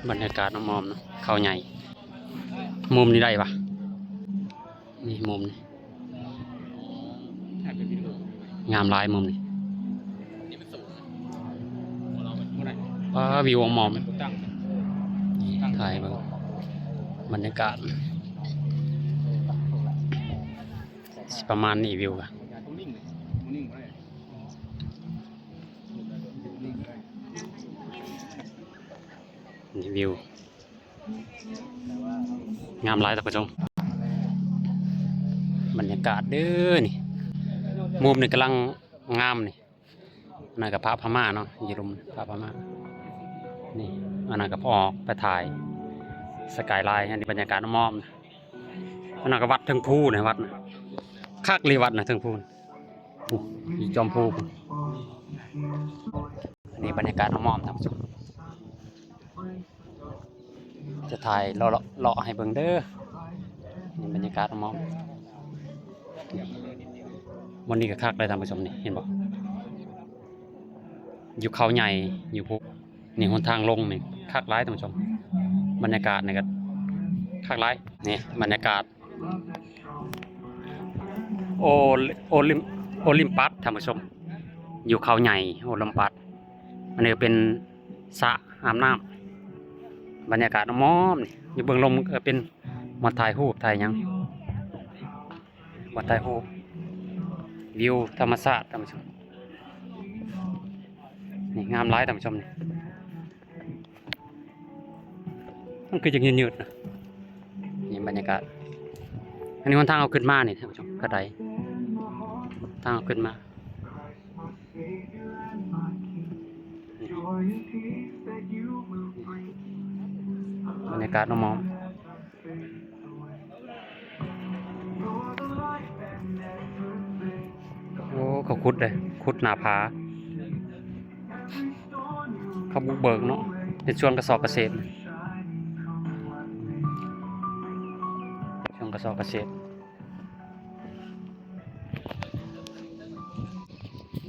ບັນຍາກາດອ້ອມໆ ເນາະ ເຂົາໃຫຍ່. ມຸມນີ້ໄດ້ວະ ນີ້ມຸມນີ້ ງາມຫຼາຍມຸມນີ້. ວ້າ ວິວອ້ອມໆ ນີ້ ຖ່າຍເບິ່ງບັນຍາກາດ ຊິປະມານນີ້ ວິວກະ ນີ້ວິວ ງາມຫຼາຍທ່ານຜູ້ຊົມ ບັນຍາກາດເດີນີ້. ມຸມນີ້ກຳລັງງາມນີ້. ອັນນັ້ນກະພະພະມ້າເນາະ ຢູ່ລຸ່ມພະພະມ້ານີ້. ອັນນັ້ນກະອອກໄປຖ່າຍສະກາຍລາຍ. ອັນນີ້ບັນຍາກາດອ້ອມໆ. ອັນນັ້ນກະວັດເທິງພູນະ ວັດນະ ຄັກເລີຍວັດນະ ເທິງພູນະ ຢູ່ຈອມພູພຸ້ນ. ອັນນີ້ບັນຍາກາດອ້ອມໆ ທ່ານຜູ້ຊົມ. ຈະຖ່າຍເລາະໆ ເລາະໃຫ້ເບິ່ງເດີ. ນີ້ບັນຍາກາດອ້ອມໆ ບ່ອນນີ້ກະຄັກເລີຍທ່ານຜູ້ຊົມ ນີ້ເຫັນບໍ່ ຢູ່ເຂົາໃຫຍ່ຢູ່ພຸ້ນ. ນີ້ຫົນທາງລົງນີ້ຄັກຫຼາຍທ່ານຜູ້ຊົມ ບັນຍາກາດນີ້ກະຄັກຫຼາຍ. ນີ້ບັນຍາກາດ ໂອ ໂອລິມ ໂອລິມປັດທ່ານຜູ້ຊົມ ຢູ່ເຂົາໃຫຍ່ໂອລິມປັດ. ອັນນີ້ກະເປັນ ສະອາບນ້ຳ ບັນຍາກາດອ້ອມໆ ນີ້ ຢູ່ເບື້ອງລຸ່ມກະເປັນບ່ອນຖ່າຍຮູບຖ່າຍຫຍັງ ບ່ອນຖ່າຍຮູບ ວິວທຳມະຊາດທ່ານຜູ້ຊົມ. ນີ້ງາມຫຼາຍທ່ານຜູ້ຊົມ ນີ້ ມັນຄືຈັ່ງຍືດໆ ນະ. ນີ້ບັນຍາກາດ ອັນນີ້ຫົນທາງເຮົາຂຶ້ນມານີ້ທ່ານຜູ້ຊົມ ກະໄດ ທາງເຮົາຂຶ້ນມາ. ບັນຍາກາດອ້ອມໆ ໂອ້ ເຂົາຂຸດເດ້ ຂຸດໜ້າຜາ ເຂົາບຸກເບີກເນາະ ເຮັດສວນກະສອບກະເສດ ສວນກະສອບກະເສດ.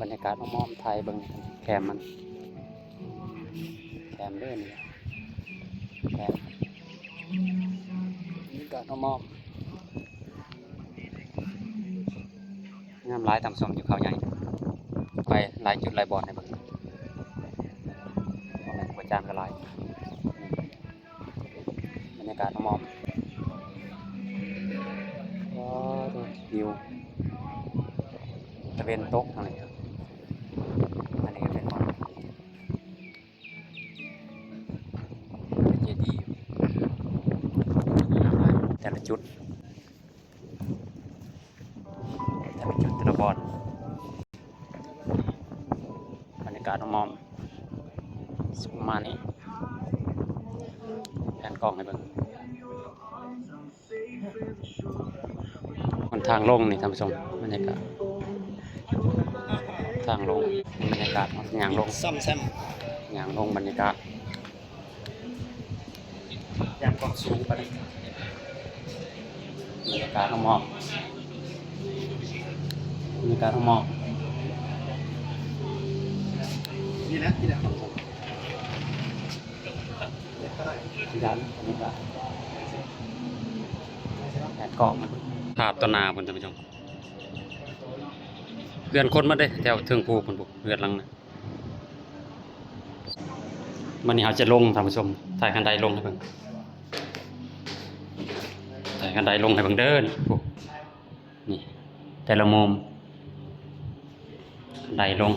ບັນຍາກາດອ້ອມໆ ຖ່າຍເບິ່ງແຄມມັນ ແຄມເດີນີ້ ແຄມ ບັນຍາກາດອ້ອມໆ ງາມຫຼາຍທ່ານຜູ້ຊົມ ຢູ່ເຂົາໃຫຍ່ ໄປຫຼາຍຈຸດຫຼາຍບ່ອນໃຫ້ເບິ່ງ ບໍ່ແມ່ນຜູ້ອາຈານກະຫຼາຍ. ບັນຍາກາດອ້ອມໆ ໂອ້ ວິວຕາເວັນຕົກຫັ້ນແຫຼະ. ອັນນີ້ກະເປັນບ່ອນເຈດີ ແຕ່ລະຈຸດ ແຕ່ລະຈຸດແຕ່ລະບ່ອນ ບັນຍາກາດອ້ອມໆ ປະມານນີ້ ແພນກ້ອງໃຫ້ເບິ່ງ ມັນທາງລົງນີ້ທ່ານຜູ້ຊົມ ບັນຍາກາດທາງລົງ ບັນຍາກາດຍ່າງລົງ ສ້ອມແຊມຍ່າງລົງ ບັນຍາກາດ ຢ່າງຄວາມສູງປານນີ້ ບັນຍາກາດອ້ອມໆ ບັນຍາກາດອ້ອມໆ ນີ້ນະ ນີ້ນະ ຢ້ານ ອັນນີ້ກະແອດກ້ອງ ພາບຕໍ່ໜ້າພຸ້ນທ່ານຜູ້ຊົມ ເຮືອນຄົນໝົດເດ້ ແຖວເທິງພູພຸ້ນ ເຮືອນຫຼັງນະ. ມື້ນີ້ເຮົາຈະລົງທ່ານຜູ້ຊົມ ຖ່າຍຂັ້ນໄດລົງໃຫ້ເບິ່ງ ຖ່າຍຂັ້ນໄດລົງໃຫ້ເບິ່ງເດີ ນີ້ ນີ້ ແຕ່ລະມຸມ ໄດລົງ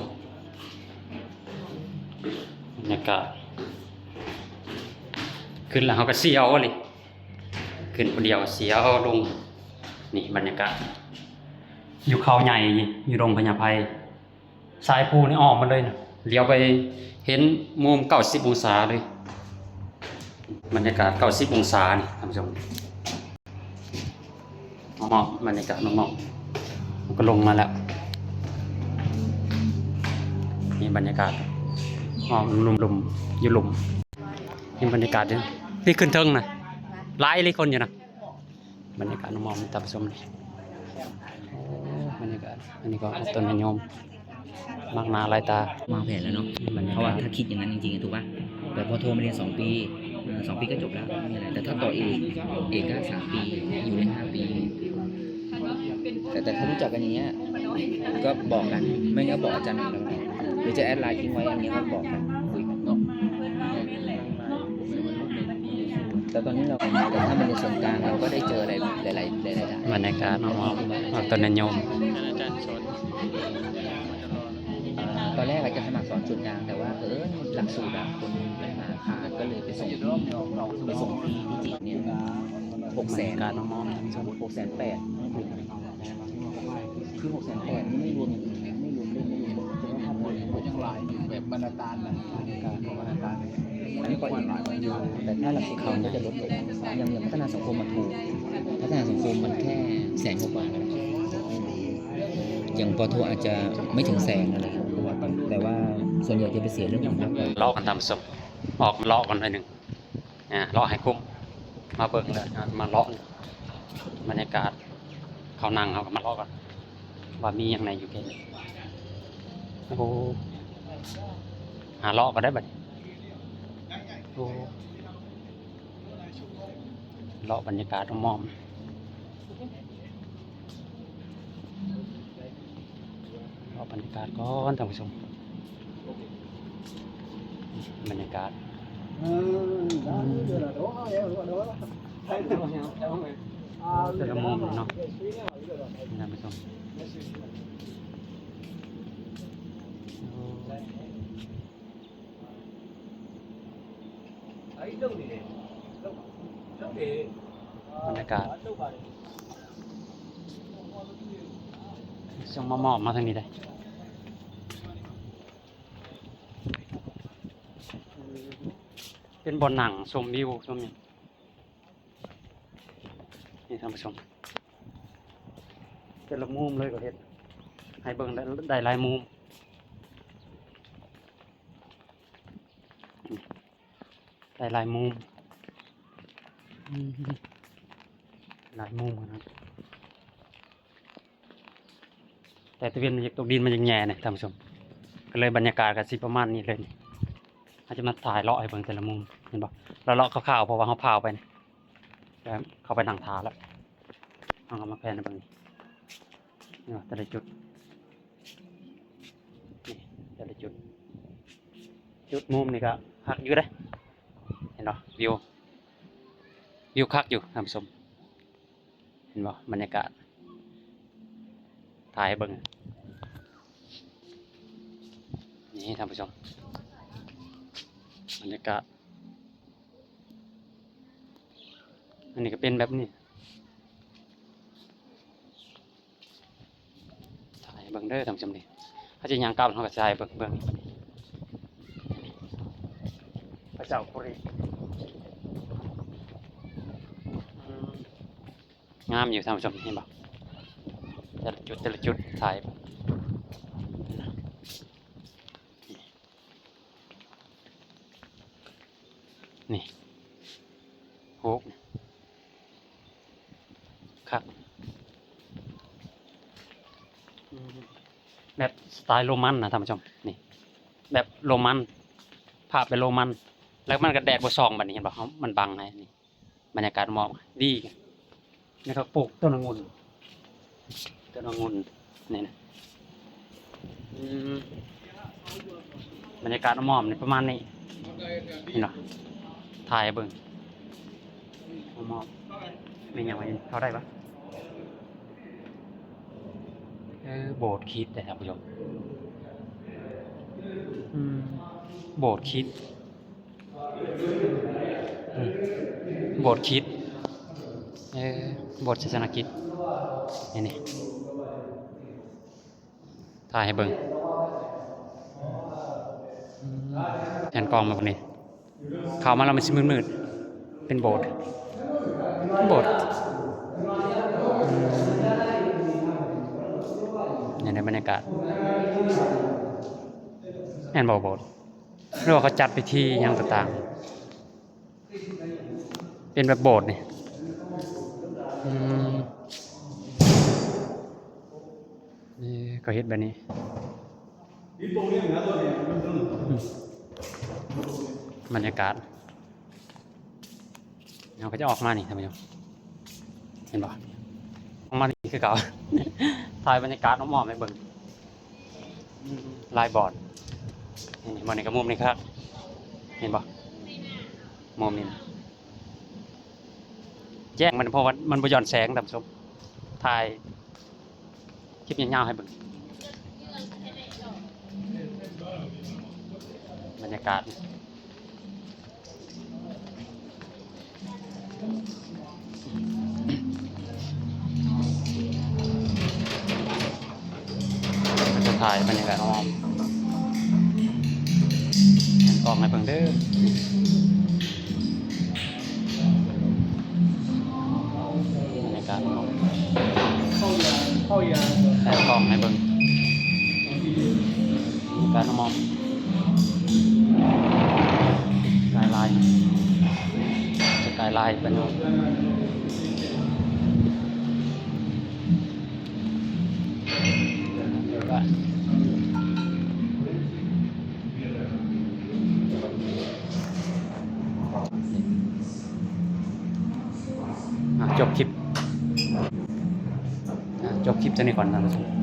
ບັນຍາກາດ ຂຶ້ນແລ້ວເຮົາກະສຽວອີ່ຫຼີ ຂຶ້ນຜູ້ດຽວສຽວລົງ ນີ້ບັນຍາກາດ ຢູ່ເຂົາໃຫຍ່ ຢູ່ດົງພະຍາໄພ. ສາຍພູນີ້ອ້ອມໝົດເລີຍນະ ຫຼຽວໄປເຫັນມຸມເກົ້າສິບອົງສາເລີຍ ບັນຍາກາດເກົ້າສິບອົງສານີ້ທ່ານຜູ້ຊົມ ເໝາະ ບັນຍາກາດເໝາະໆ ກະລົງມາແລ້ວ ນີ້ບັນຍາກາດອ້ອມລຸ່ມໆ ຢູ່ລຸ່ມ ນີ້ບັນຍາກາດຢູ່ ນີ້ຂຶ້ນເທິງນະ ຫຼາຍອີ່ຫຼີຄົນຢູ່ນະ. ບັນຍາກາດອ້ອມໆ ທ່ານຜູ້ຊົມ ໂອ້ ບັນຍາກາດ ອັນນີ້ກະຕົ້ນຍາດໂຍມ ມາກໜ້າຫຼາຍຕາ ວາງແຜນແລ້ວເນາະ ບັນຍາກາດ ເພາະວ່າຖ້າຄິດຢ່າງນັ້ນຈິງໆ ຖືກປະ ແບບພໍໂທມາຮຽນສອງປີ สองปีก็จบแล้ว ไม่มีอะไร แต่ถ้าต่อเอก เอกก็สามปี อยู่ได้ห้าปี แต่ แต่ถ้ารู้จักกันอย่างเงี้ย ก็บอกกัน ไม่งั้นบอกอาจารย์หน่อยก็ได้ หรือจะแอดไลน์ทิ้งไว้ อย่างเงี้ย ก็บอกกัน คุยกัน แต่ตอนนี้เรา แต่ถ้ามันในส่วนกลาง เราก็ได้เจออะไรหลายๆ หลายๆ ด้าน บรรยากาศเนาะ เนาะ ต้นนิยม ตอนแรกอะจะสมัครสอนส่วนกลาง แต่ว่าเผอิญหลักสูตรอะ คนมันมาขาด ก็เลยไปส่ง ไปส่งที่ ที่จีนเนี่ย หกแสน บรรยากาศเนาะ หกแสนแปด คือ หกแสนแปด นี่ไม่รวมอย่างอื่นนะ ไม่รวมเล่น ไม่รวมบท แต่ว่าภาพรวมเนี่ย ยังหลายอยู่ แบบบรรณาจารย์นะ บรรณาจารย์ อันนี้ก็อีก แต่ถ้าหลักสูตรกลางก็จะลดลง อย่าง อย่างพัฒนาสังคมมันถูก พัฒนาสังคมมันแค่แสนกว่าๆ นั่นแหละ อย่าง ป.โท อาจจะไม่ถึงแสน อะไรครับ แต่ว่าส่วนใหญ่จะไปเสียเรื่องอื่นมากกว่า เลาะกัน ท่านผู้ชม ออกมาเลาะกันหน่อยหนึ่ง อ่า เลาะให้คุ้ม มาเบิ่งแล้ว อ่า มาเลาะบรรยากาศ เขานั่ง เฮาก็มาเลาะกัน ว่ามีหยังแหน่อยู่เขตนี้ โอ้ หาเลาะก็ได้บัดนี้ โอ้ เลาะบรรยากาศอ้อมๆ เลາະบรรยากาศก่อน ท่านผู้ชม บรรยากาศ แต่ละมุมเนาะ ท่านผู้ชม บรรยากาศ ส่งมามอบมาทางนี้ได้ เป็นบ่อนนั่งชมวิวชมหยัง นี่ท่านผู้ชม แต่ละมุมเลยก็เฮ็ดให้เบิ่งได้ ได้หลายมุม ได้หลายมุม อืม หลายมุมขนาด แต่ตะเว็นมันอยากตกดิน มันอยากแย่นี่ ท่านผู้ชม ก็เลยบรรยากาศก็สิประมาณนี้เลยนี่ เฮาจะมาถ่ายเลาะให้เบิ่งแต่ละมุม เห็นบ่ เลาะๆ คร่าวๆ เพราะว่าเฮาผ่าไปนี่ แล้วเข้าไปนั่งถ่าแล้ว เฮาก็มาแพนให้เบิ่งนี่ นี่ว่าแต่ละจุด นี่แต่ละจุด จุดมุมนี่ก็คักอยู่เด้ เห็นบ่ วิว วิวคักอยู่ท่านผู้ชม เห็นบ่ บรรยากาศ ถ่ายให้เบิ่ง นี่ท่านผู้ชม บรรยากาศ อันนี้ก็เป็นแบบนี้ ถ่ายให้เบิ่งเด้อท่านผู้ชมนี่ เฮาสิย่างกลับ เฮาก็สิถ่ายให้เบิ่ง เบิ่ง พระเจ้าปุรี อืม งามอยู่ท่านผู้ชม เห็นบ่ แต่ละจุด แต่ละจุด ถ่าย นี่ โห คัก อืม แบบสไตล์โรมันนะท่านผู้ชม นี่ แบบโรมัน ภาพเป็นโรมัน แล้วมันก็แดดบ่ส่องบัดนี้ เห็นบ่ มันบังให้นี่ บรรยากาศหมอกดี นี่เขาปลูกต้นองุ่น ต้นองุ่นนี่นะ อืม บรรยากาศอ้อมๆ นี่ประมาณนี้ เห็นบ่ ถ่ายให้เบิ่ง อ้อมๆ มีหยังวะ เข้าได้ปะ เออ โบสถ์คริสต์เด้ท่านผู้ชม อืม โบสถ์คริสต์ อืม โบสถ์คริสต์ เออ โบสถ์ศาสนคริสต์ นี่ นี่ ถ่ายให้เบิ่ง อืม แผ่นกล้องมาบัดนี้ เข้ามาแล้วมันสิมืดๆ เป็นโบสถ์ โบสถ์ อืม นี่ ในบรรยากาศ แม่นบ่ โบสถ์ หรือว่าเขาจัดพิธีหยังต่างๆ เป็นแบบโบสถ์นี่ อืม นี่เขาเฮ็ดแบบนี้ อืม บรรยากาศ ເຮົາກໍຈະອອກມານີ້ທ່ານຜູ້ຊົມ ເຫັນບໍ່? ອອກມານີ້ຄືເກົ່າ ຖ່າຍບັນຍາກາດອ້ອມໆໃຫ້ເບິ່ງ ອືມ ຫຼາຍບ່ອນ. ນີ້ ບ່ອນນີ້ກໍມຸມນີ້ຄັກ ເຫັນບໍ່? ມຸມນີ້ ແຈ້ງມັນ ເພາະວ່າມັນບໍ່ຍ້ອນແສງທ່ານຜູ້ຊົມ ຖ່າຍຄລິບຍາວໆໃຫ້ເບິ່ງ ບັນຍາກາດ ຈະຖ່າຍບັນຍາກາດອ້ອມ ແພນກ້ອງໃຫ້ເບິ່ງເດີ້ ບັນຍາກາດອ້ອມ ແພນກ້ອງໃຫ້ເບິ່ງ ບັນຍາກາດອ້ອມ ສະກາຍລາຍ ສະກາຍລາຍເພິ່ນເນາະ. ອ່ະ ຈົບຄລິບ ອ່ະ ຈົບຄລິບເທົ່ານີ້ກ່ອນທ່ານຜູ້ຊົມ.